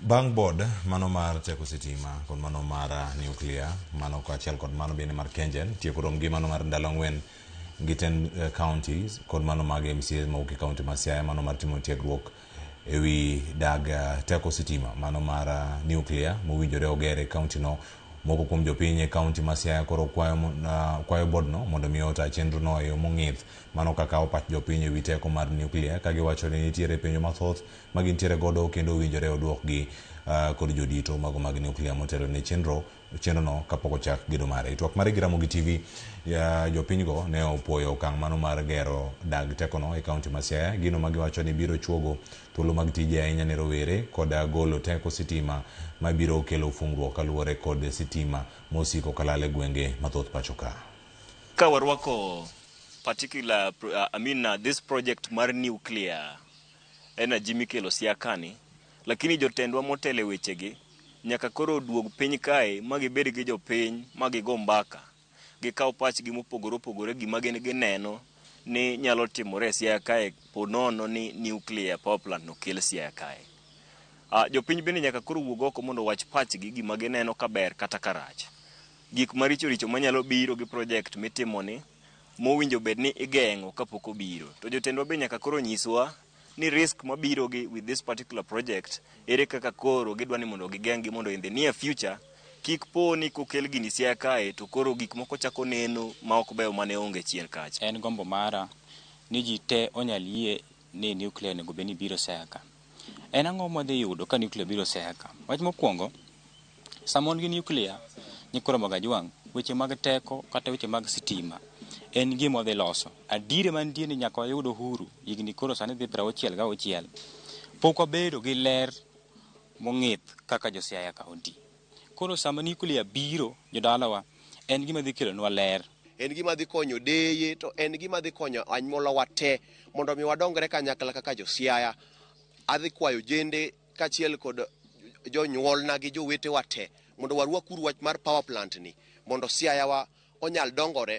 Bang' board mano mar teko sitima kod mano mar nuclear, mano kaachiel kod mano bende mar KenGen, tieko romgi mano mar ndalo 4 gi 10 counties kod mano mag MCAs mawuok e kaunti ma Siaya, mano mar timo tiegruok ewi dag teko sitima mano mar nuclear mowinjore oger e kaunti no. Moko kuom jopiny e kaunti ma Siaya koro kwayo board no mondo mi ota chenro no e yo mong'ith, mano kaka pach jopiny ewi teko mar nuclear, ka giwacho ni nitiere penjo mathoth ma gintiere godo kendo owinjore oduokgi kod jodito mago mag nuclear motelo ne chenro no kapok ochak gedo mare. E twak mare gi Ramogi TV, jopiny go ne opuoyo okang' mano mar gero dag tekono e kaunti ma Siaya, gino ma giwacho ni biro chuogo thuolo mag tije ahinya ne rowere kod golo teko sitima mabiro kelo fungruok kaluwore kod sitima mosiko kalal e gwenge mathoth pacho ka. Ka warwako particular, I mean, this project mar nuclear energy mikelo Siaya kani, lakini jotendwa motelo e wechegi nyaka koro duog piny kae ma gibed gi jopiny ma gigo mbaka, gikaw pachgi mopogore opogore, gima gin gineno ni nyalo timore e Siaya kae po nono ni nuclear power plant no kel Siaya kae. Jopiny bende nyaka koro wuog oko mondo owach pachgi, gima gineno ka ber kata ka rach. Gik maricho richo manyalo biro gi project mitimoni mowinjo bed ni igeng'o kapok obiro. To jotendwa be nyaka koro nyiswa ni risk mabiro gi with this particular project, ere kaka koro gidwa ni mondo gigeng' gi mondo in the near future kik po ni kokel gini Siaya kae to koro gik moko chako neno ma ok beyo mane onge chien kacha. En gombo mara ni ji te onyal yie ni nuclear onego bed ni biro Siaya ka. En ang'o mwadhi yudo ka nuclear biro Siaya ka? Wach mokwongo, sama wan gi nuclear, nyikwa Ramogi Ajwang', weche mag teko kata weche mag sitima en gima wadhi loso. Adieri mantie ni nyaka wayud uhuru, higni koro sani dhi 66, pok wabedo gi ler mong'ith kaka jo Siaya County. Koro sama nuclear biro, jodalawa, en gima dhi kelonwa ler. En gima dhi konyo deye, to en gima dhi konyo anyuolawa te mondo mi wadongre kanyakla kaka jo Siaya. Adhi kwayo jende kaachiel kod jonyuolna gi jowetewa te mondo warwakuru wach mar power plant ni mondo Siaya wa onyal dongore.